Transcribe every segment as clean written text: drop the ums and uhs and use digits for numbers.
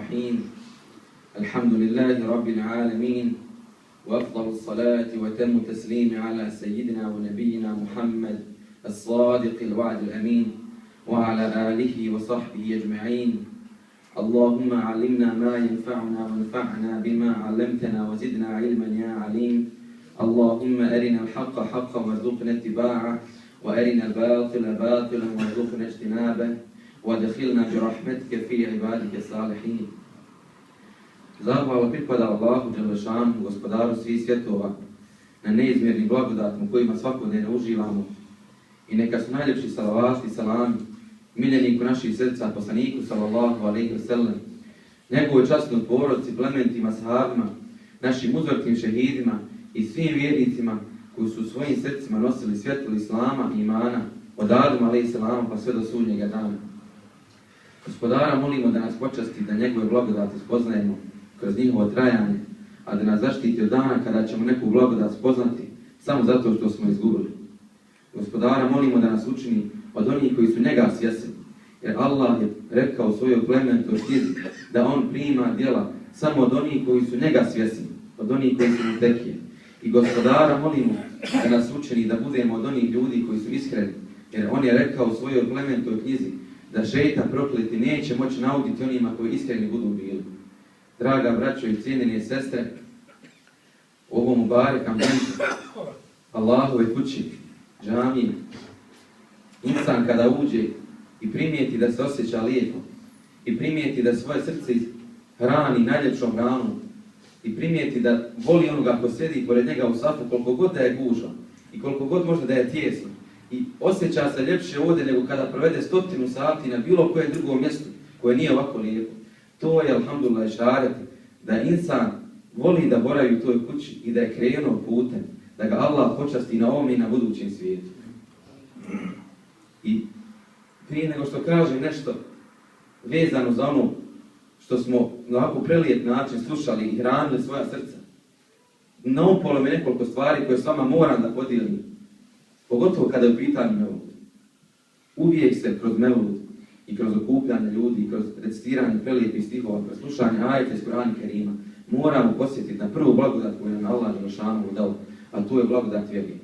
الرحيم الحمد لله رب العالمين وأفضل الصلاة وتم التسليم على سيدنا ونبينا محمد الصادق الوعد الأمين وعلى آله وصحبه أجمعين. اللهم علمنا ما ينفعنا وانفعنا بما علمتنا وزدنا علما يا عليم. اللهم أرنا الحق حقا وارزقنا اتباعه وأرنا الباطل باطلا وارزقنا اجتنابه وادخلنا برحمتك في عبادك الصالحين. Zahvala pripada Allahu Đelešanu, gospodaru svih svjetova, na neizmjernim blagodatima kojima svakodnevno uživamo. I neka su najljepši salavati i salami miljeniku naših srca, poslaniku sallallahu alejhi ve sellem, njegovoj časnoj porodici, plementima, sahabima, našim uzorkim šehidima i svim vjernicima koji su u svojim srcima nosili svjetlo Islama i imana od Adama alejhi selama pa sve do sudnjega dana. Gospodara molimo da nas počasti da njegove blagodati spoznajemo kroz njihovo trajanje, a da nas zaštiti od dana kada ćemo neku blagodat spoznati samo zato što smo izgubili. Gospodara molimo da nas učini od onih koji su njega svjesni, jer Allah je rekao u svojoj plemenitoj knjizi da on prima djela samo od onih koji su njega svjesni, od onih koji su mutekije. I Gospodara molimo da nas učini da budemo od onih ljudi koji su iskreni, jer on je rekao u svojoj plemenitoj knjizi da šejtan prokleti neće moći nauditi onima koji iskreni budu bili. Draga braćo i cijenjene sestre, u ovom mubarek ambijentu, Allahove kući, džamiji, insan kada uđe i primijeti da se osjeća lijepo, i primijeti da svoje srce hrani najljepšom hranom, i primijeti da voli onoga ko sjedi pored njega u safu koliko god da je gužva i koliko god možda da je tijesno, i osjeća se ljepše ovdje nego kada provede 100 sati na bilo kojem drugom mjestu koje nije ovako lijepo. To je, alhamdulillah, šaret da insan voli da boravi u toj kući i da je krenuo putem, da ga Allah počasti na ovom i na budućem svijetu. I prije nego što kažem nešto vezano za ono što smo na ovako prelijep način slušali i hranili svoja srca, naupalo me nekoliko stvari koje s vama moram da podijelim, pogotovo kada je u pitanju mevlud. Uvijek se kroz mevlud i kroz okupljanje ljudi, i kroz recitiranje prelijepih stihova, kroz slušanje ajeta iz Kur'ana Kerima, moramo posjetiti na prvu blagodat koju nam Allah Đelešanu dao, a to je blagodat vjeri.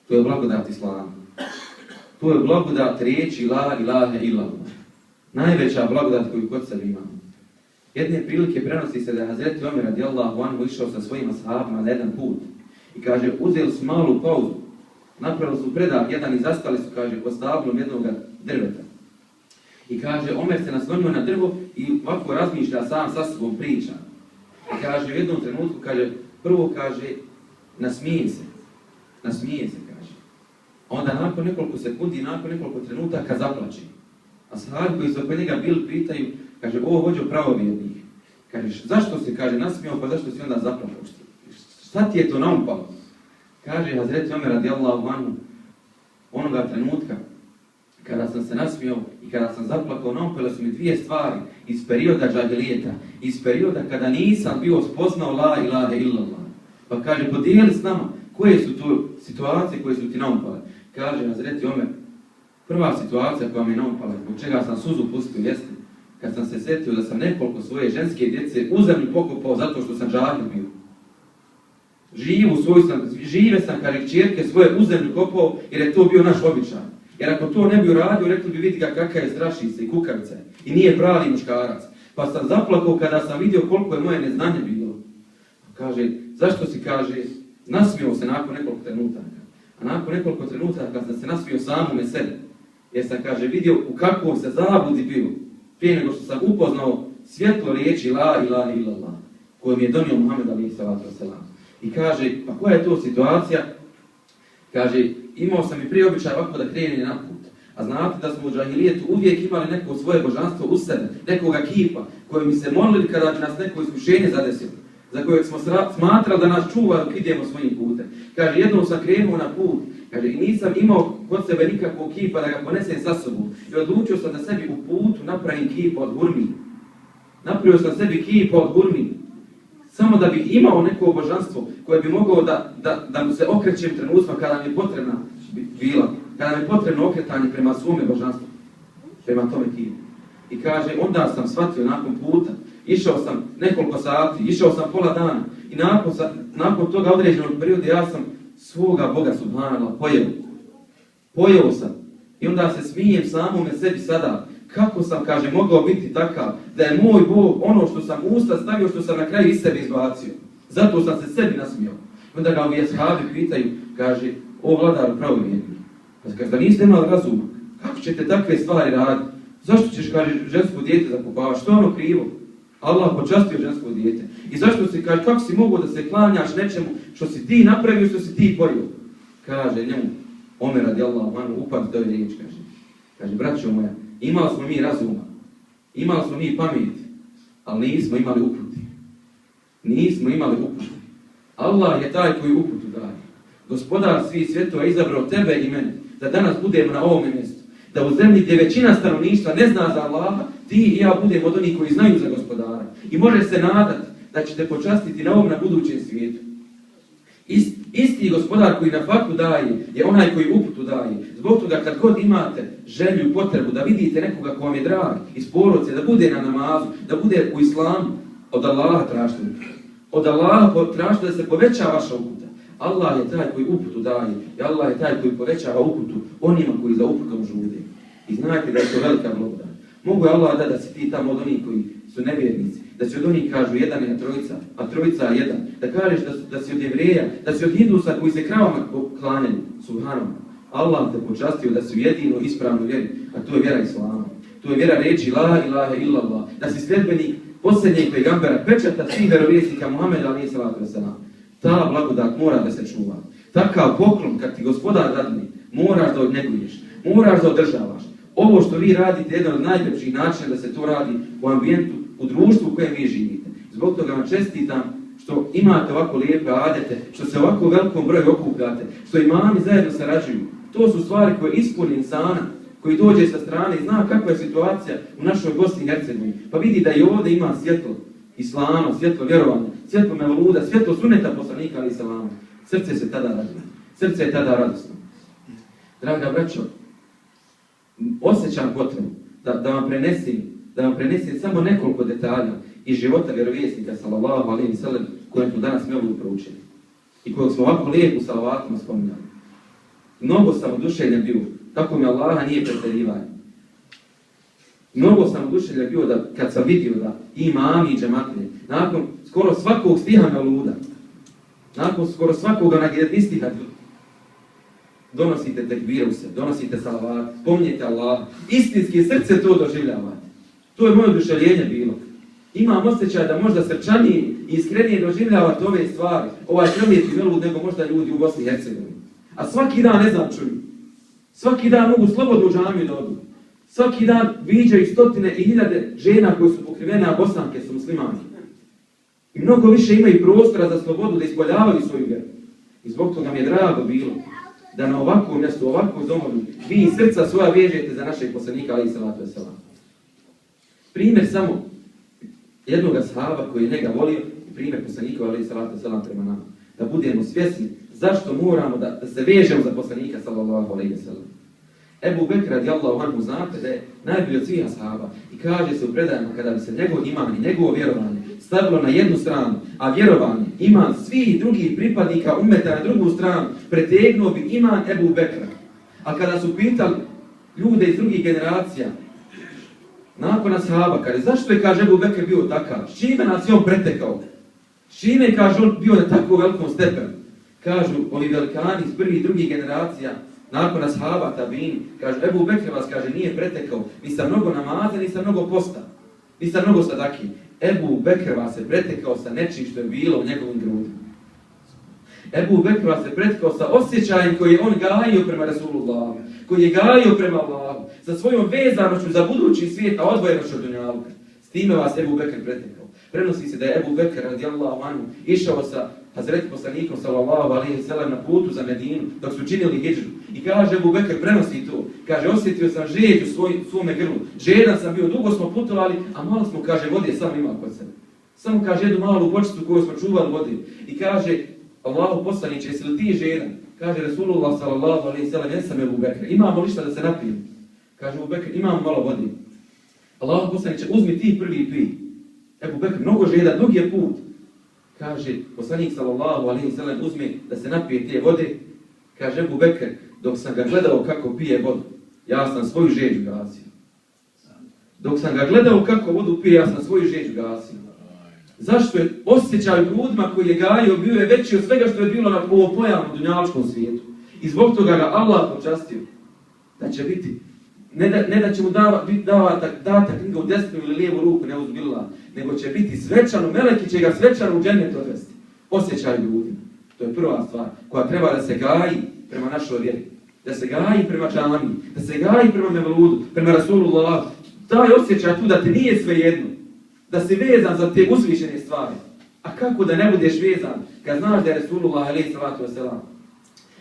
To je blagodat Islama. To je blagodat riječi la ilaha illallah. Najveća blagodat koju kod sebe imamo. Jedne prilike prenosi se da je Hazreti Omer radijallahu anhu išao sa svojim ashabima na jedan put i kaže, uzeli su malu pauzu, napravili su predah jedan i zastali su, kaže, pod stablom jednog drveta. I kaže, Omer se naslonio na drvo i ovako razmišlja sam sa sobom priča. I kaže, u jednom trenutku, kaže, prvo kaže, nasmije se, kaže. Onda nakon nekoliko sekundi, nakon nekoliko trenutaka zaplače. A sahabi koji su oko njega bili pitaju, kaže, ovo vođo pravovjernih. Kaže, zašto se, kaže, nasmijao, pa zašto si onda zaplačao? Šta ti je to naumpalo? Kaže Hazreti Omer radijallahu anhu, onoga trenutka kada sam se nasmijao i kada sam zaplakao, naumpale su mi dvije stvari iz perioda džahilijeta, iz perioda kada nisam bio spoznao la ilaha illallah. Pa kaže, podijeli s nama koje su to situacije koje su ti naumpale. Kaže Hazreti Omer, prva situacija koja mi je naumpala, zbog čega sam suzu pustio, jeste kad sam se sjetio da sam nekoliko svoje ženske djece u zemlju pokopao zato što sam džahil bio. Žive sam, kaže, kćerke svoje u zemlju kopao jer je to bio naš običaj. Jer ako to ne bi uradio, rekli bi, vidi ga kakav je strašica i kukavica i nije pravi muškarac. Pa sam zaplakao kada sam vidio koliko je moje neznanje bilo. Kaže, zašto si, kaže, nasmijao se nakon nekoliko trenutaka. A nakon nekoliko trenutaka sam se nasmijao samome sebi. Jer sam, kaže, vidio u kakvom se zabludi bio. Prije nego što sam upoznao svjetlo riječi la ilaha illallah koju mi je donio Muhammed alejhi salatu vesselam. I kaže, pa koja je to situacija? Kaže, imao sam i prije običaj ovako da krenem na put. A znate da smo u džahilijetu uvijek imali neko svoje božanstvo u sebe, nekoga kipa, koje mi se molili kada bi nas neko iskušenje zadesilo, za kojeg smo smatrali da nas čuva dok idemo svojim putem. Kaže, jednom sam krenuo na put, kaže, i nisam imao kod sebe nikakvog kipa da ga ponesem sa sobom. I odlučio sam da sebi u putu napravim kipa od hurmi. Napravio sam sebi kipa od hurmi. Samo da bi imao neko božanstvo koje bi mogao da mu se okrećem trenucima kada mi je potrebna bila, kada mi je potrebno okretanje prema svome božanstvu, prema tome kipu. I kaže, onda sam shvatio nakon puta išao sam nekoliko sati, išao sam pola dana i nakon toga određenog perioda ja sam svoga Boga subhanallah pojeo sam. I onda se smijem samome sebi sada, kako sam, kaže, mogao biti takav, da je moj Bog ono što sam u usta stavio, što sam na kraju iz sebe izbacio. Zato sam se sebi nasmijao. Onda ga ovi ashabi pitaju, kaže, o vladaru pravovjerni. Pa kaže, da niste imali razuma, kako ćete takve stvari raditi? Zašto ćeš, kaže, žensko dijete zakupavati? Što je ono krivo? Allah počastio žensko dijete. I zašto si, kaže, kako si mogao da se klanjaš nečemu što si ti napravio, što si ti pojio? Kaže njemu, Omer radijallahu anhu, upad toj riječ, kaže. Kaže, braćo moja, imali smo mi razuma, imali smo mi pameti, ali nismo imali uputi. Nismo imali uputi. Allah je taj koji uputu daje. Gospodar svih svjetova je izabrao tebe i mene, da danas budemo na ovome mjestu. Da u zemlji gdje većina stanovništva ne zna za Allaha, ti i ja budemo od onih koji znaju za gospodara. I može se nadati da će te počastiti na ovom na budućem svijetu. Isti gospodar koji na faku daje je onaj koji uputu daje. Zbog toga kad god imate želju i potrebu da vidite nekoga ko vam je drag iz porodice, da bude na namazu, da bude u islamu, od Allaha tražite uputu. Od Allaha tražite da se poveća vaša uputa. Allah je taj koji uputu daje i Allah je taj koji povećava uputu onima koji za uputom žude. I znajte da je to velika blagodat. Mogu je Allah da si ti tamo od onih koji su nevjernici, da si od onih kažu jedan je trojica, a trojica je jedan, da kažeš da si od Jevreja, da si od Hindusa koji se kravama klanjaju, subhanallah. Allah te počastio da si u jedinu ispravnu vjeru, a to je vjera Islama. To je vjera reči la ilaha illallah, da si sljedbenik posljednjeg pejgambera, pečata svih vjerovjesnika Muhammeda alejhi salatu vesselam. Ta blagodat mora da se čuva. Takav poklon kad ti gospodar dadne, moraš da odneguješ, moraš da održavaš. Ovo što vi radite je jedan od najljepših načina da se to radi u ambijentu, u društvu u kojem vi živite. Zbog toga vam čestitam što imate ovako lijepe adete, što se ovako velikom broju okupljate, što imami zajedno sarađuju. To su stvari koje ispuni insana, koji dođe sa strane i zna kakva je situacija u našoj Bosni i Hercegovini. Pa vidi da i ovdje ima svjetlo islama, svjetlo vjerovanja, svjetlo mevluda, svjetlo suneta poslanika alejhi selam. Srce se tada raduje. Srce je tada radosno. Draga braćo, osjećam potrebu da vam prenesem samo nekoliko detalja iz života vjerovjesnika sallallahu alejhi ve sellem kojem smo danas mevlud proučili i kojeg smo ovako lijepo salavatima spominjali. Mnogo sam oduševljen bio, tako mi Allaha nije pretjerivanje. Mnogo sam oduševljen bio da kad sam vidio da imami i džematlije, nakon skoro svakog stiha mevluda, nakon skoro svakog nagijednistiha, donosite tekbiruse, donosite salavat, spominjete Allaha. Istinski srce to doživljavate. To je moje oduševljenje bilo. Imam osjećaj da možda srčanije i iskrenije doživljavate ove stvari, ovaj prelijeti mevlud nego možda ljudi u Bosni i Hercegovini. A svaki dan ne znam čuju. Svaki dan mogu slobodno u džamiju da odu. Svaki dan viđaju stotine i hiljade žena koje su pokrivene, a bosanke su muslimani. I mnogo više imaju prostora za slobodu da ispoljavaju svoju vjeru. I zbog toga mi je drago bilo da na ovakvom mjestu, ovakvom domovi, vi iz srca svoja vežete za našeg poslanika alejhi salatu vesselam. Primjer samo jednog ashaba koji je njega volio i primjer poslanika alejhi salatu vesselam prema nama. Da budemo svjesni zašto moramo da se vežemo za poslanika sallallahu alejhi ve sellem. Ebu Bekr radijallahu anhu, znate da je najbolji od svih ashaba i kaže se u predajama kada bi se njegov iman i njegovo vjerovanje stavilo na jednu stranu, a vjerovanje, iman svih drugih pripadnika ummeta na drugu stranu, pretegnuo bi iman Ebu Bekra. A kada su pitali ljude iz drugih generacija, nakon ashaba, kaže, zašto je, kaže, Ebu Bekr bio takav? S čime nas je on pretekao? S čime je, kaže, on bio na tako velikom stepenu? Kažu ovi velikani iz prvih i drugih generacija, nakon ashaba, tabini, kaže, Ebu Bekr vas, kaže, nije pretekao ni sa mnogo namaza, ni sa mnogo posta, ni sa mnogo sadaki. Ebu Bekr vas se pretekao sa nečim što je bilo u njegovim grudima. Ebu Bekr vas se pretekao sa osjećajem koji je on gajio prema Rasulullahu, koji je gajio prema Allahu, sa svojom vezanošću za budući svijet, a odvojenošću od dunjaluka. S time vas Ebu Bekr pretekao. Prenosi se da je Ebu Bekr radijallahu anhu išao sa Hazreti poslanikom sallallahu alejhi ve sellem na putu za Medinu dok su činili hidžru. I kaže Ebu Bekr, prenosi to. Kaže, osjetio sam žeđ u svome grlu. Žedan sam bio, dugo smo putovali, a malo smo, kaže, vode samo imali kod sebe. Samo, kaže, jednu malu bočicu koju smo čuvali vode. I kaže, Allahu poslaniče, jesi li ti žedan? Kaže Rasulullah sallallahu alejhi ve sellem, jesam Ebu Bekr. Imamo li šta da se napijem? Kaže Ebu Bekr, imamo malo vode. Allahu poslaniče, uzmi ti prvi pij. Ebu Bekr mnogo žeda, dug je put. Kaže, poslanik sallallahu alejhi ve sellem uzme da se napije te vode. Kaže Ebu Bekr, dok sam ga gledao kako pije vodu, ja sam svoju žeđu gasio. Dok sam ga gledao kako vodu pije, ja sam svoju žeđu gasio. Zašto je osjećaj u grudima koji je gajio bio je veći od svega što je bilo na ovom pojavnom dunjalučkom svijetu. I zbog toga ga Allah počastio da će biti, ne da će mu data knjiga u desnu ili lijevu ruku, ne uzbilila, nego će biti svečano, meleki će ga svečano u džennet odvesti. Osjećaj u grudima. To je prva stvar koja treba da se gaji prema našoj vjeri. Da se gaji prema džamiji, da se gaji prema Mevludu, prema Rasulullah. Taj osjećaj tu da ti nije svejedno. Da si vezan za te uzvišene stvari. A kako da ne budeš vezan kad znaš da je Rasulullah alejhi salatu vesselam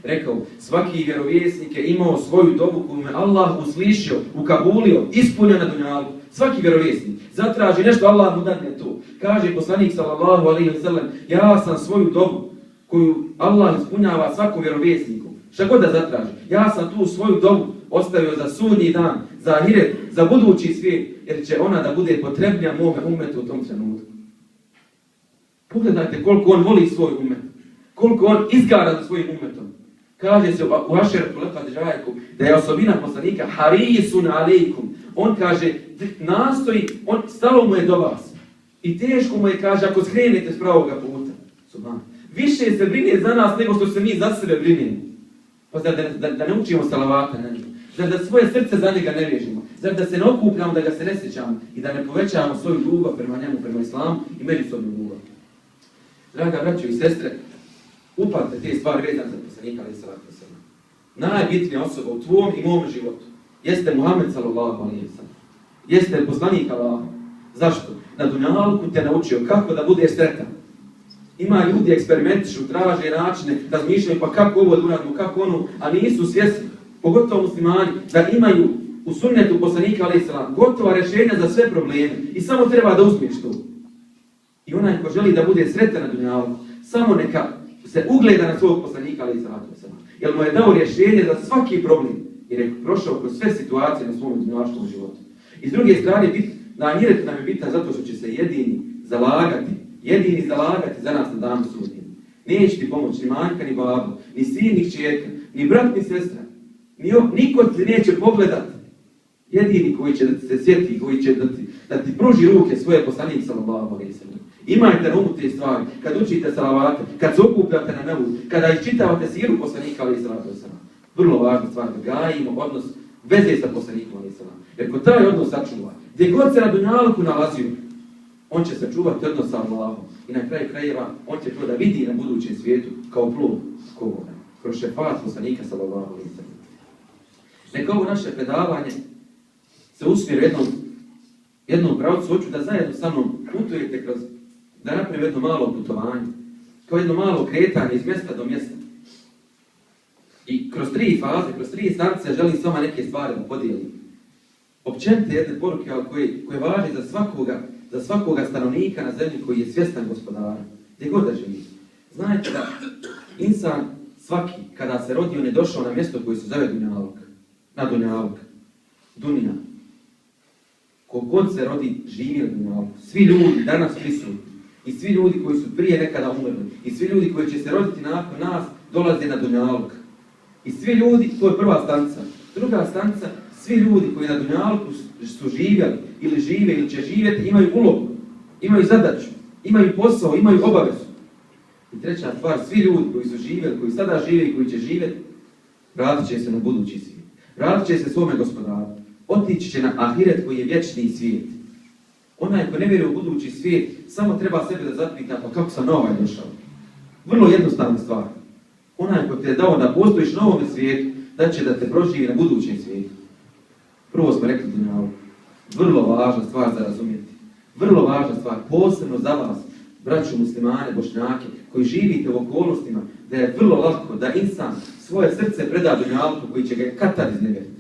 rekao, svaki vjerovjesnik je imao svoju dobu koju me Allah uslišio, ukabulio, ispunio na dunjalu. Svaki vjerovjesnik zatraži nešto, Allah mu dadne to. Kaže poslanik sallallahu alejhi ve sellem, ja sam svoju dobu koju Allah ispunjava svakom vjerovjesniku. Šta god da zatraži. Ja sam tu svoju dobu ostavio za sudnji dan, za ahiret, za budući svijet, jer će ona da bude potrebnija mome umetu u tom trenutku. Pogledajte koliko on voli svoj umet, koliko on izgara za svojim umetom. Kaže se u Ašeretu Lefat Džajku da je osobina poslanika harisun alejkum. On kaže, nastoji, stalo mu je do vas. I teško mu je, kaže, ako skrenete s pravoga puta. Subhan. Više se brine za nas nego što se mi za sebe brinemo. Pa da ne učimo salavata na njega. Zar da svoje srce za njega ne vežimo. Zar da se ne okupljamo, da ga se ne sjećamo i da ne povećavamo svoju ljubav prema njemu, prema islamu i međusobnu ljubav. Draga braćo i sestre, upamte te stvari vezane za poslanika alejhi salatu vesselam. Najbitnija osoba u tvom i mom životu jeste Muhammed sallallahu alejhi ve sellem. Jeste poslanik Allah. Zašto? Na dunjaluku te naučio kako da budeš sretan. Ima ljudi eksperimentišu, traže načine, razmišljaju pa kako ovo uradimo, kako ono, a nisu svjesni, pogotovo muslimani, da imaju u sunnetu poslanika alejhi selam gotova rješenja za sve probleme i samo treba da uzmeš to. I onaj ko želi da bude sretan na dunjaluku, samo neka se ugleda na svog poslanika alejhi selam, jer mu je dao rješenje za svaki problem jer je prošao kroz sve situacije na svom dunjalučkom životu. I s druge strane, na ahiretu nam je bitan zato što će se jedini zalagati za nas na danu sudnjem. Neće ti pomoći ni majka, ni babo, ni sin, ni kćerka, ni brat, ni sestra. Niko ti neće pogledati. Jedini koji će da se sjeti, koji će da ti pruži ruke svoje poslanik sallallahu alejhi ve sellem. Imajte na umu te stvari, kad učite salavate, kad se okupljate na nevu, kada iščitavate siru poslanika alejhi salatu vesselam. Vrlo važna stvar da gajimo odnos veze sa poslanikom alejhi salam. Jer ko taj odnos sačuva, gdje god se na dunjaluku nalazio, on će sačuvati odnos sa Allahom. I na kraju krajeva, on će to da vidi na budućem svijetu kao plod kovoga. Kroz šefat poslanika sallallahu alejhi ve sellem. Neka ovo naše predavanje se usmjeri jednom pravcu, hoću da zajedno sa mnom putujete kroz, da napravim jedno malo putovanje, kao jedno malo kretanje iz mjesta do mjesta. I kroz 3 faze, kroz 3 instance želim s vama neke stvari da podijelim. Općenite jedne poruke koje važe za svakoga stanovnika na zemlji koji je svjestan gospodara, gdje god da živi. Znajte da insan svaki, kada se rodi, on je došao na mjesto koje se zove dunjaluk. Dunja. Kogod se rodi, živi na dunjaluku. Svi ljudi danas prisutni i svi ljudi koji su prije nekada umrli i svi ljudi koji će se roditi nakon nas dolaze na dunjaluk. I svi ljudi, to je prva stanca. Druga stanca, svi ljudi koji na dunjaluku su živjeli ili žive ili će živjeti imaju ulogu, imaju zadaću, imaju posao, imaju obavezu. I treća stvar, svi ljudi koji su živjeli, koji sada žive i koji će živjeti, vratit će se na budući svijet. Vratit će se svome gospodaru. Otići će na ahiret koji je vječni svijet. Onaj ko ne vjeruje u budući svijet, samo treba sebe da zapita pa kako sam na ovaj došao. Vrlo jednostavna stvar. Onaj ko te je dao da postojiš na ovome svijetu, da će da te proživi na budućem svijetu. Prvo smo rekli dunjalu. Vrlo važna stvar za razumjeti. Vrlo važna stvar, posebno za vas, braću muslimane, bošnjake, koji živite u okolnostima, da je vrlo lako da insan svoje srce preda dunjaluku koji će ga kad tad iznevjeriti.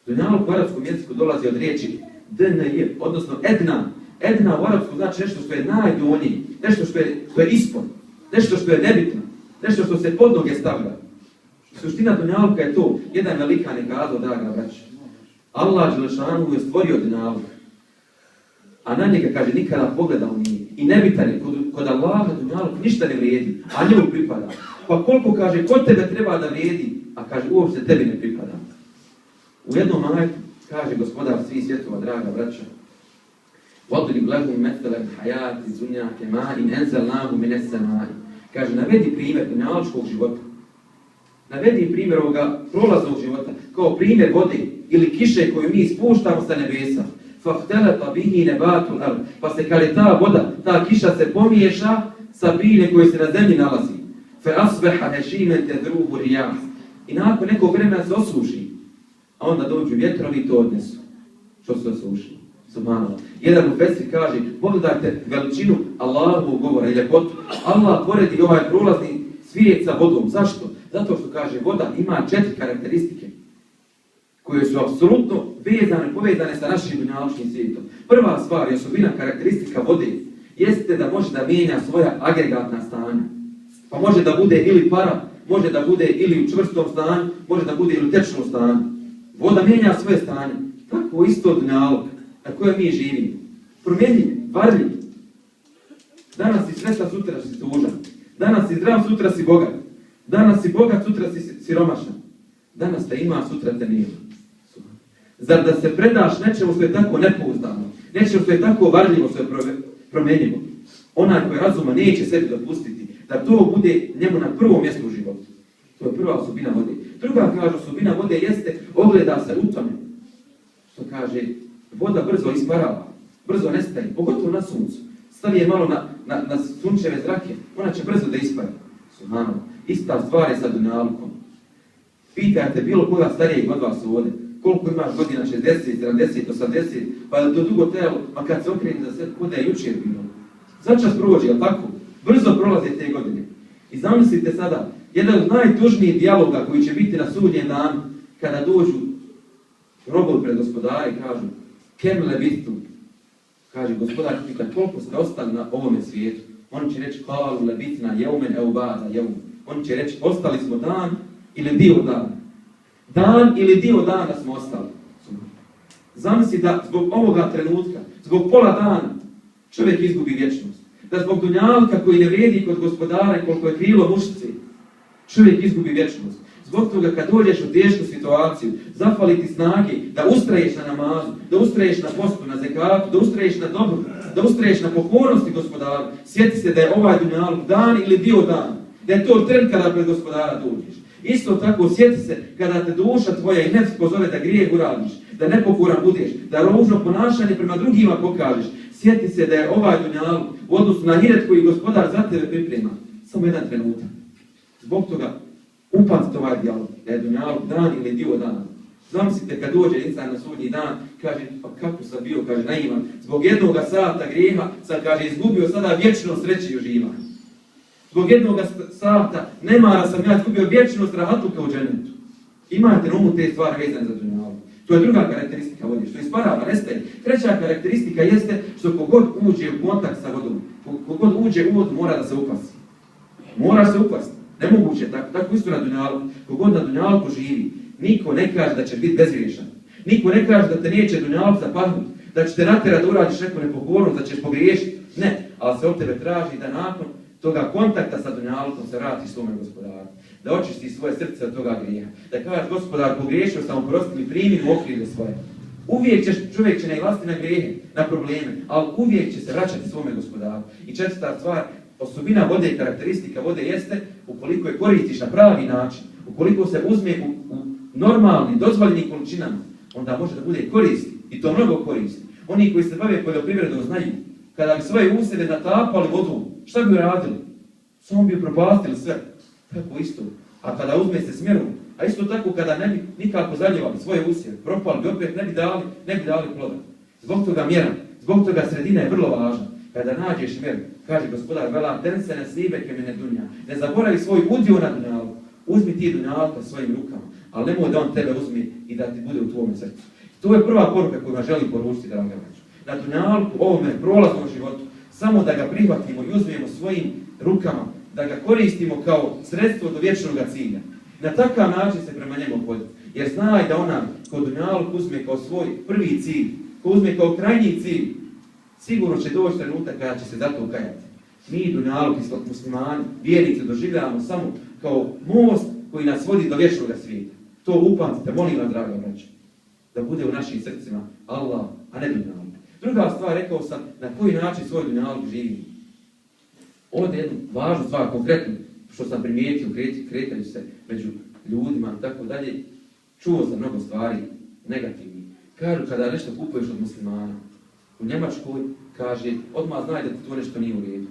Dunjaluk u arapskom jeziku dolazi od riječi dnj, odnosno edna. Edna u arapskom znači nešto što je najdonije, nešto što je ispod, nešto što je nebitno, nešto što se pod noge stavlja. Suština dunjaluka je to, jedan velikan je kazao, draga braća. Allah dželešanu je stvorio dunjaluk. a na njega, kaže, nikada pogledao nije. I nebitan je, kod Allaha dunjaluk ništa ne vrijedi, a njemu pripada. Pa koliko, kaže, kod tebe treba da vrijedi, a kaže, uopšte tebi ne pripada. U jednom ajetu kaže gospodar svih svjetova, draga braća, وَضْرِبْ لَهُمْ مَثَلَ الْحَيَاةِ الدُّنْيَا كَمَاءٍ أَنزَلْنَاهُ مِنَ السَّمَاءِ. Kaže, navedi primjer dunjalučkog života. Navedi primjer ovoga prolaznog života, kao primjer vode ili kiše koju mi spuštamo sa nebesa. فَاخْتَلَطَ بِهِ نَبَاتُ الْأَرْضِ. Pa se, kaže, ta voda, ta kiša se pomiješa sa biljem koji se na zemlji nalazi. فَأَصْبَحَ هَشِيمًا تَذْرُوهُ الرِّيَاحُ. I nakon nekog vremena se osuši, a onda dođu vjetrovi i to odnesu. Što se osuši? Subhanallah. Jedan mufesir kaže, pogledajte veličinu Allahovog govora i ljepotu. Allah poredi ovaj prolazni svijet sa vodom. Zašto? Zato što, kaže, voda ima 4 karakteristike koje su apsolutno povezane sa našim dunjalučkim svijetom. Prva stvar i osobina karakteristika vode jeste da može da mijenja svoja agregatna stanja. Pa može da bude ili para, može da bude ili u čvrstom stanju, može da bude ili u tečnom stanju. Voda mijenja svoje stanje. Tako isto dunjaluk na kojem mi živimo. Promjenjiv, varljiv. Danas si sretan, sutra si tužan. Danas si zdrav, sutra si bogat. Danas si bogat, sutra si siromašan. Danas te ima, sutra te nema. Zar da se predaš nečemu što je tako nepouzdano, nečemu što je tako varljivo, što je promjenjivo? Onaj koji razuma neće sebi dopustiti da to bude njemu na prvom mjestu u životu. To je prva osobina vode. Druga, kaže, osobina vode jeste ogleda se u tome. Što kaže, voda brzo isparava, brzo nestaje, pogotovo na suncu. Stavi je malo na sunčeve zrake, ona će brzo da ispari. Ista stvar je sa dunjalukom. Pitajte bilo koga starijeg od vas ovdje, koliko imaš godina, 60, 70, 80, pa da to dugo trajalo, a kad se okreni za sve, kod je jučer bilo. Začas prođe, jel tako? Brzo prolaze te godine. I zamislite sada, jedan od najtužnijih dijaloga koji će biti na sudnjem danu, kada dođu robovi pred gospodara i kažu, kem lebitu, kaže gospodar, pita koliko ste ostali na ovome svijetu. Oni će reći, kalu lebitna jeumen eubada jeumen. Oni će reći, ostali smo dan ili dio dana. Dan ili dio dana smo ostali. Zamisli da zbog ovoga trenutka, zbog pola dana, čovjek izgubi vječnost. Da zbog dunjalka koji ne vrijedi kod gospodara i koliko je krilo mušice, čovjek izgubi vječnost. Zbog toga kad dođeš u tešku situaciju, zafali ti snage da ustraješ na namazu, da ustraješ na postu, na zekatu, da ustraješ na dobru, da ustraješ na pokornosti gospodaru. Sjeti se da je ovaj dunjaluk dan ili dio dan, da je to tren kada pred gospodara dođeš. Isto tako sjeti se kada te duša tvoja i nefs pozove da grijeh uradiš, da nepokoran budeš, da ružno ponašanje prema drugima pokažeš. Sjeti se da je ovaj dunjaluk u odnosu na hiret koji gospodar za tebe priprema. Samo jedan trenutak. Zbog toga upamtite ovaj dijalog, da je dunjaluk dan ili dio dana. Zamislite kad dođe insan na sudnji dan, kaže, pa kako sam bio, kaže, naivan, zbog jednog sata grijeha sam, kaže, izgubio sada vječno sreće i uživanje. Zbog jednog sata nemara sam ja izgubio vječnost rahatuka u džennetu. Imate na umu te stvari vezane za dunjaluk. To je druga karakteristika vode, što isparava, nestaje. Treća karakteristika jeste što kogod uđe u kontakt sa vodom, kogod uđe u vodu mora da se upasi. Mora se upasti. Nemoguće, tako isto na dunjaluku. Kogod na dunjaluku živi, niko ne kaže da će biti bezgriješan. Niko ne kaže da te neće dunjaluk zapadnuti, da će te natjerati da uradiš neku nepokornost, da ćeš pogriješiti. Ne, ali se od tebe traži da nakon toga kontakta sa dunjalukom se vratiš svome gospodaru. Da očistiš svoje srce od toga grijeha. Da kažeš, gospodar, pogriješio sam, oprosti mi, primi u okrilje svoje. Uvijek čovjek će nailaziti na grijehe, na probleme, ali uvijek će se vraćati svome gospodaru. I četvrta stvar, osobina vode i karakteristika vode jeste ukoliko je koristiš na pravi način, ukoliko se uzme u normalnim, dozvoljenim količinama, onda može da bude koristi. I to mnogo koristi. Oni koji se bave poljoprivredom znaju, kada bi svoje usjeve natapali vodom, šta bi uradili? Samo bi propastili sve. Tako isto. A kada uzme se smjerom, a isto tako kada ne bi nikako zaljevali svoje usjeve, propali bi opet, ne bi dali ploda. Zbog toga mjera, zbog toga sredina je vrlo važna. Kada nađeš mjeru, kaže gospodar, vela, den se ne slibe kemene dunja. Ne zaboravi svoj udio na dunjalu. Uzmi ti dunjalka svojim rukama, ali nemoj da on tebe uzme i da ti bude u tvome srcu. To je prva poruka koju vam želim poručiti, draga braćo. Na dunjalku, ovome prolaznom životu, samo da ga prihvatimo i uzmemo svojim rukama, da ga koristimo kao sredstvo do vječnog cilja. Na takav način se prema njemu voditi. Jer znaj da onaj ko dunjaluk uzme kao svoj prvi cilj, ko uzme kao krajnji cilj, Sigurno će doći trenutak kada će se za to kajati. Mi, dunjaluk i muslimani, vjernici, doživljavamo samo kao most koji nas vodi do vječnog svijeta. To upamtite, molim vas, draga braća, da bude u našim srcima Allah, a ne dunjaluk. Druga stvar, rekao sam, na koji način svoj dunjaluk živi. Ovdje jednu važnu stvar, konkretno, što sam primijetio, kretaju se među ljudima i tako dalje, čuo sam mnogo stvari negativnih. Kažu, kada nešto kupuješ od muslimana, u Njemačkoj, kaže, odmah znaj da ti to nešto nije u redu.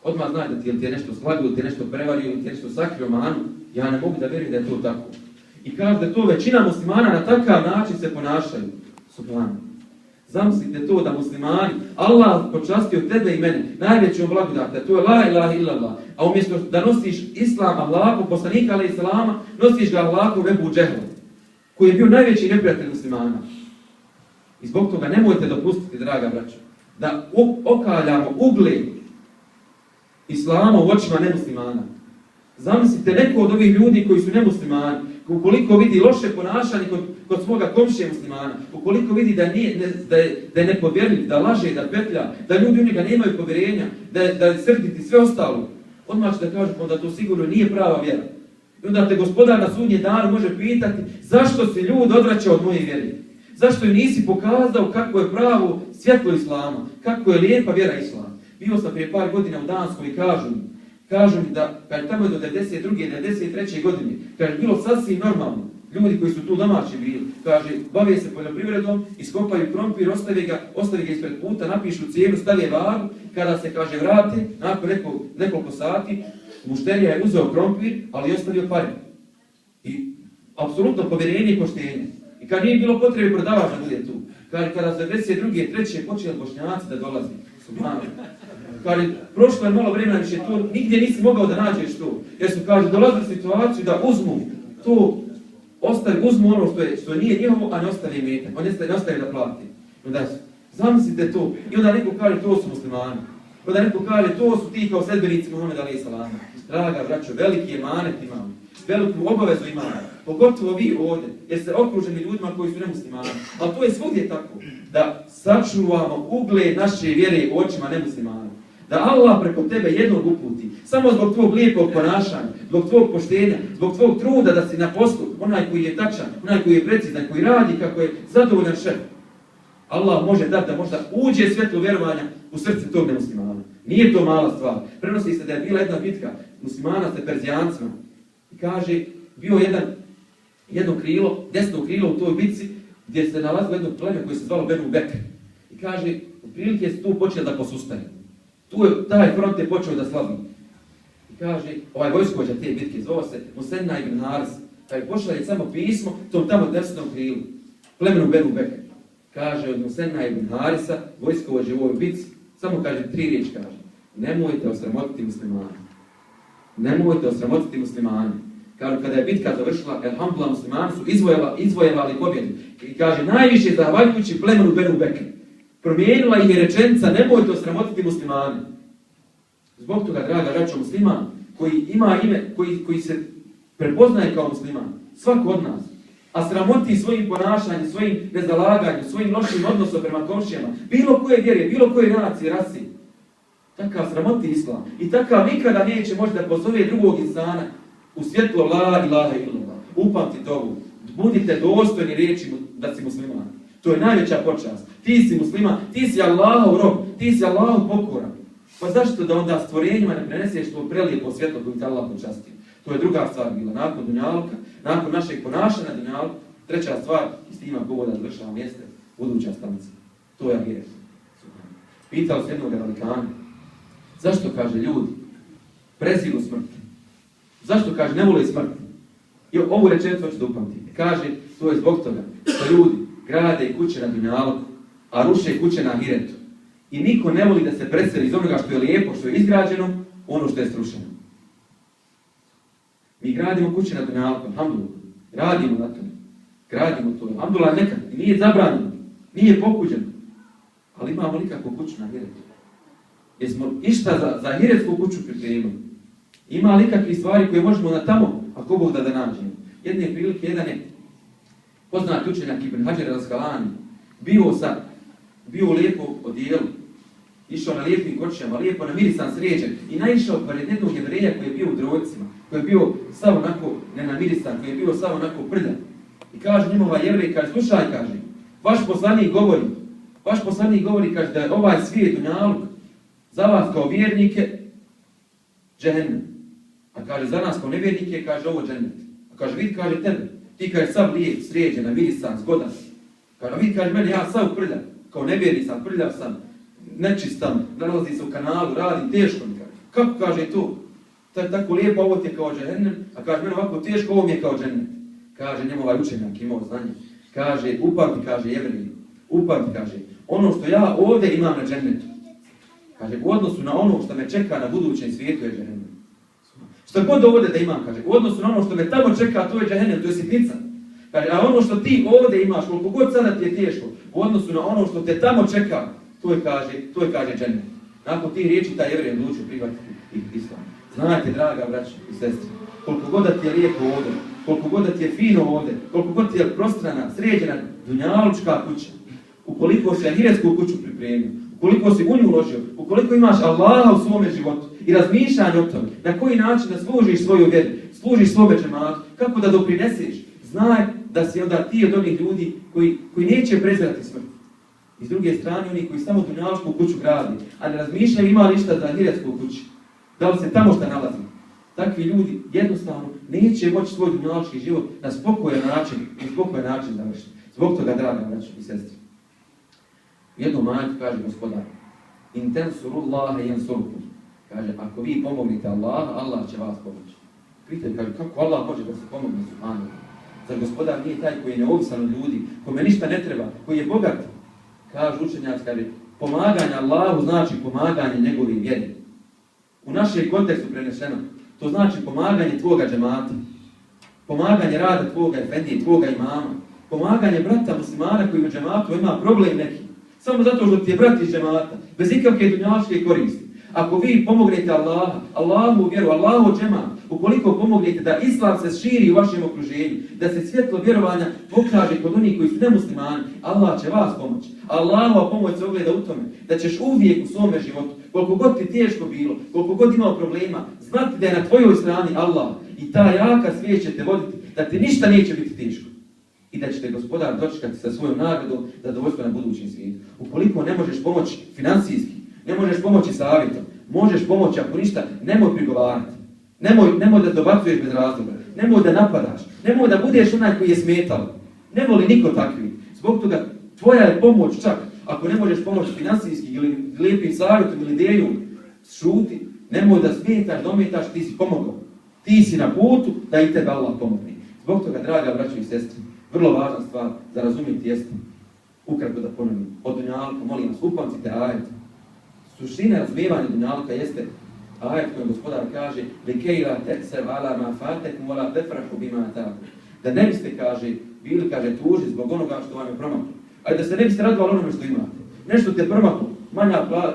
Odmah znaj da ti je nešto slagio, ti je nešto prevario, ti je nešto sakrio manu. Ja ne mogu da vjerujem da je to tako. I kaže da to većina muslimana na takav način se ponašaju. Subhano. Zamislite to da muslimani, Allah počastio tebe i mene, najvećom blagodatom, to je la ilaha illallah. A umjesto da nosiš islam Allahu, poslanika alejhi selama, nosiš ga Allahu Ebu Džehlu, koji je bio najveći neprijatelj muslimana. I zbog toga nemojte dopustiti, draga braćo, da okaljamo ugled islama u očima nemuslimana. Zamislite neko od ovih ljudi koji su nemuslimani, ukoliko vidi loše ponašanje kod svoga komšije muslimana, ukoliko vidi da je nepovjerljiv, da laže, da petlja, da ljudi u njega nemaju povjerenja, da je srditi sve ostalo, odmah će da kažu da to sigurno nije prava vjera. I onda te Gospodar na sudnjem danu može pitati zašto se ljudi odvraćaju od moje vjere. Zašto im nisi pokazao kako je pravo svjetlo islama, kako je lijepa vjera islama. Bio sam prije par godina u Danskoj i kažu mi da kad tamo je do 92. 93. godine, kaže, bilo sasvim normalno, ljudi koji su tu domaći bili, kaže, bave se poljoprivredom, iskopaju krompir, ostavi ga ispred puta, napišu cijenu, stave vagu, kada se, kaže, vrate, nakon nekoliko sati, mušterija je uzeo krompir, ali je ostavio pare. I apsolutno povjerenje i poštenje. I kad nije bilo potrebe prodavač da bude tu, kaže, kada se 92. 3. počeli Bošnjaci da dolazi, subhano. Kaže, prošlo je malo vremena, više to, nigdje nisi mogao da nađeš to. Jer su, kaže, dolazili situaciju da uzmu to, uzmu ono što nije njihovo, a ne ostavi metak. On ne ostavi da plati. Onda zamislite to. I onda neko kaže, to su muslimani. Onda neko kaže, to su ti kao sledbenici Muhameda alejhi selama. Draga braćo, veliki emanet imamo. Veliku obavezu imamo. Pogotovo vi ovdje, jer ste okruženi ljudima koji su nemuslimani. Ali to je svugdje tako. Da sačuvamo ugled naše vjere u očima nemuslimana. Da Allah preko tebe jednog uputi, samo zbog tvog lijepog ponašanja, zbog tvog poštenja, zbog tvog truda da si na poslu, onaj koji je tačan, onaj koji je precizan, koji radi kako je zadovoljan šef. Allah može dati da možda uđe svjetlo vjerovanja u srce tog nemuslimana. Nije to mala stvar. Prenosi se da je bila jedna bitka muslimana sa Perzijancima. I kaže, bio jedno krilo, desno krilo u toj bitci, gdje se nalazilo jedno pleme koje se zvalo Benu Bekr. I kaže, otprilike su tu počeli da posustaju. Tu je taj front je počeo da slabi. I kaže, ovaj vojskovođa te bitke zvao se Musenna ibn Haris. Kaže, pošalje samo pismo tom tamo desnom krilu, plemenu Benu Bekr. Kaže od Musenna ibn Harisa, vojskovođe u ovoj bitci, samo kaže 3 riječi, kaže, nemojte osramotiti muslimane. Nemojte osramotiti muslimane. Kaže, kada je bitka završila, elhamdulillah, muslimani su izvojevali pobjedu. I kaže, najviše zahvaljujući plemenu Benu Bekr. Promijenila ih je rečenica, nemojte osramotiti muslimane. Zbog toga, draga braćo, musliman, koji ima ime, koji se prepoznaje kao musliman, svako od nas, a sramoti svojim ponašanjem, svojim nezalaganjem, svojim lošim odnosom prema komšijama, bilo koje vjere, bilo koje nacije, rasi, takav sramoti islam. I takav nikada neće moći da pozove drugog insana u svjetlo la ilaha illallah. Upamtite ovu, budite dostojni riječi da si musliman. To je najveća počast. Ti si musliman, ti si Allahov rob, ti si Allahov pokoran. Pa zašto da onda stvorenjima ne preneseš to prelijepo svjetlo koje te Allah počastio? To je druga stvar bila. Nakon dunjaluka, nakon našeg ponašanja dunjaluka, treća stvar, i s tima povoda završavam, jeste buduća stanica. To je ahiret. Pitao se jednog velikana, zašto, kaže, ljudi preziru smrti? Zašto, kaže, ne vole smrti? I ovu rečenicu hoću da upamtite. Kaže, to je zbog toga što ljudi grade kuće na dunjaluku, a ruše kuće na ahiretu. I niko ne voli da se preseli iz onoga što je lijepo, što je izgrađeno, ono što je srušeno. Mi gradimo kuće na dunjaluku, alhamdulillah. Radimo na tome. Gradimo to. Alhamdulillah, nekad. I nije zabranjeno. Nije pokuđeno. Ali imamo nikakvu kuću na ahiretu. Jesmo išta za ahiretsku kuću pripremili. Ima li kakve stvari koje možemo na tamo, ako Bog da nađemo. Jedne prilike, jedan je poznat učenjak Ibn Hajar al-Asqalani, bio u lijepo odijelu išao na lijepim kočijama, lijepo namirisan, sređen i naišao pored jednog Jevreja koji je bio u drojcima, koji je bio sav onako nenamirisan, koji je bio sav onako prljav. I kaže njemu ovaj Jevrej, kaže, slušaj, kaže, vaš poslanik govori, kaže, da je ovaj svijet dunjaluk za vas kao vjernike džehennem. A kaže, za nas kao nevjernike, kaže, ovo džennet. A kaže, vidi, kaže, tebe, ti kaže, sav lijep, sređen, namirisan, zgodan. Kaže, vidi, kaže, mene, ja sav prljav, kao nevjerni sam, prljav sam, nečist sam, nalazi se u kanalu, radim, teško mi kaže. Kako kaže to? Tako lijepo, ovo ti je kao džehennem, a kaže, mene ovako teško, ovo mi je kao džennet. Kaže, njemu ovaj učenjak imao znanje. Kaže, upamti, kaže, Jevrej, upamti, kaže, ono što ja ovdje imam na džennetu, kaže, u odnosu na ono što me čeka na budućem svijetu je džehennem. Što god ovdje da imam, kaže, u odnosu na ono što me tamo čeka, to je džehennem, to je sitnica. Kaže, a ono što ti ovdje imaš, koliko god sada ti je teško, u odnosu na ono što te tamo čeka, to je, kaže, džennet. Nakon tih riječi taj Jevrej odlučio prihvatiti islam. Znajte, draga braćo i sestri, koliko god da ti je lijepo ovdje, koliko god da ti je fino ovdje, koliko god ti je prostrana, sređena, dunjalučka kuća, ukoliko si ahiretsku kuću pripremio, ukoliko si u nju uložio, ukoliko imaš Allaha u svome životu i razmišljanje o tome, na koji način da služiš svoju vjeru, služiš svome džematu, kako da doprineseš, znaj da si onda ti od onih ljudi koji neće prezirati smrt. I s druge strane, oni koji samo dunjalučku kuću gradi, a ne razmišljaju ima li šta za ahiretsku kuću, da li se tamo šta nalazi. Takvi ljudi jednostavno neće moći svoj dunjalučki život na spokojan način završiti. Zbog toga, draga braćo i sestri, u jednom ajetu kaže Gospodar, in tensurullaha yansurkum. Kaže, ako vi pomognete Allaha, Allah će vas pomoći. Vidite, kaže, kako Allah može da se pomogne subhanahu. Zar Gospodar nije taj koji je neovisan od ljudi, kome ništa ne treba, koji je bogat? Kaže učenjac, kaže, pomaganje Allahu znači pomaganje njegovim vjeri. U našem kontekstu prenešeno, to znači pomaganje tvoga džemata, pomaganje rada tvoga efendije, tvoga imama, pomaganje brata muslimana koji u džematu ima problem neki, samo zato što ti je brat iz džemata, bez ikakve dunjalučke koristi. Ako vi pomognete Allaha, Allahu vjeru, Allahu džemat, ukoliko pomognete da islam se širi u vašem okruženju, da se svjetlo vjerovanja pokaže kod onih koji su nemuslimani, Allah će vas pomoći. Allahova pomoć se ogleda u tome da ćeš uvijek u svome životu, koliko god ti teško bilo, koliko god imao problema, znati da je na tvojoj strani Allah i ta jaka svijest će te voditi, da ti ništa neće biti teško. I da će te Gospodar dočekati sa svojom nagradom zadovoljstvo na budućem svijetu. Ukoliko ne možeš pomoći financijski, ne možeš pomoći savjetom, možeš pomoći ako ništa, nemoj prigovarati. Nemoj da dobacuješ bez razloga, nemoj da napadaš, nemoj da budeš onaj koji je smetao. Ne voli niko takvi. Zbog toga tvoja je pomoć čak, ako ne možeš pomoći financijski ili lijepim savjetom ili idejom, šuti, nemoj da smetaš, dometaš, ti si pomogao. Ti si na putu da i tebe Allah pomogne. Zbog toga, draga braćo i sestri, vrlo važna stvar za razumjeti jeste, ukratko da ponovim, od dunjalka, molim vas, upamtite ajet. Suština razumijevanja dunjalka jeste ajet koji Gospodar kaže لِكَيْلَا تَكْسَرْ عَلَى مَا فَاتَكُمْ وَلَا تَفْرَحُ بِمَا تَاكُمْ. Da ne biste, kaže, bili, kaže, tuži zbog onoga što vam je promaklo. Ali da se ne biste radovali onome što imate. Nešto te promaklo,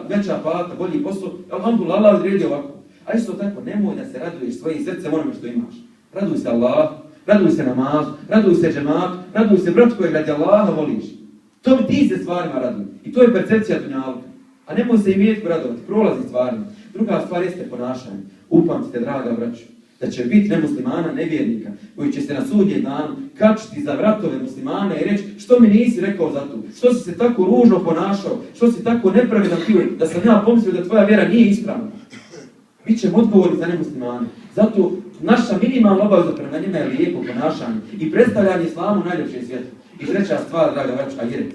veća plata, bolji posao, alhamdulillah, Allah odredio ovako. A isto tako, nemoj da se raduješ svojim srcem onome što imaš. Raduj se Allah, raduj se namazu, raduj se džematu, raduj se brat kojeg radi Allaha voliš. Ti se stvarima raduj. I to je percepcija dunjalka. A nemoj se imetku radovati, prolazi stvarima. Druga stvar jeste ponašanje. Upamtite, draga braćo, da će biti nemuslimana, nevjernika, koji će se na sudnjem danu kačiti za vratove muslimana i reći što mi nisi rekao za to, što si se tako ružno ponašao, što si tako nepravedan bio, da sam ja pomislio da tvoja vjera nije ispravna. Bićemo odgovorni za nemuslimane. Zato naša minimalna obaveza prema njima je lijepo ponašanje i predstavljanje islamu u najljepšem svijetu. I treća stvar, draga braćo, ahiret.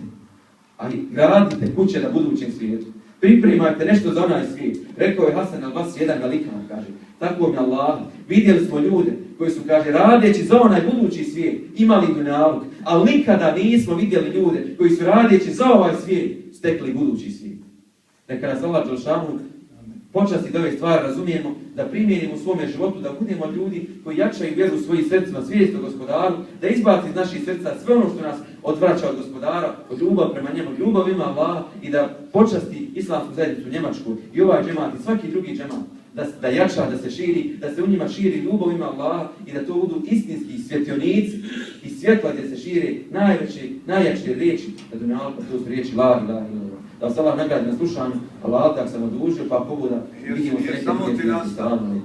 Ali gradite kuće na budućem svijetu. Pripremajte nešto za onaj svijet. Rekao je Hasan al-Basri, jedan velikan, kaže, tako mi Allah, vidjeli smo ljude koji su, kaže, radeći za onaj budući svijet, imali dunjaluk, ali nikada nismo vidjeli ljude koji su radeći za ovaj svijet, stekli budući svijet. Neka nas Allah dželešanu počasti da ove stvari razumijemo, da primijenimo u svome životu, da budemo ljudi koji jačaju vjeru svojim srcima, svijest o Gospodaru, da izbaci iz naših srca sve ono što nas odvraća od Gospodara, od ljubav prema njemu, od ljubav ima Allaha i da počasti islamsku zajednicu u Njemačkoj i ovaj džemat i svaki drugi džemat, da jača, da se širi, da se u njima širi ljubav ima Allaha i da to budu istinski svjetionici i svjetla gdje se šire najjače riječi, da dunjalka to su riječi la ilaha illallah. Da vas Allah nagradi na slušanju, Allah tak sam odužio, pa Bogu da vidimo se neke salamu.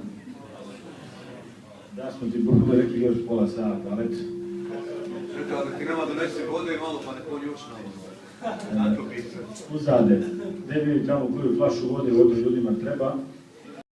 Da smo ti Bogu da rekli još pola sata, ali eto. Eto, da ti nama donesi vode i malo pa ne konjušno. Na to pisati. Uzade, ne bi tamo koju flašu vode ljudima treba,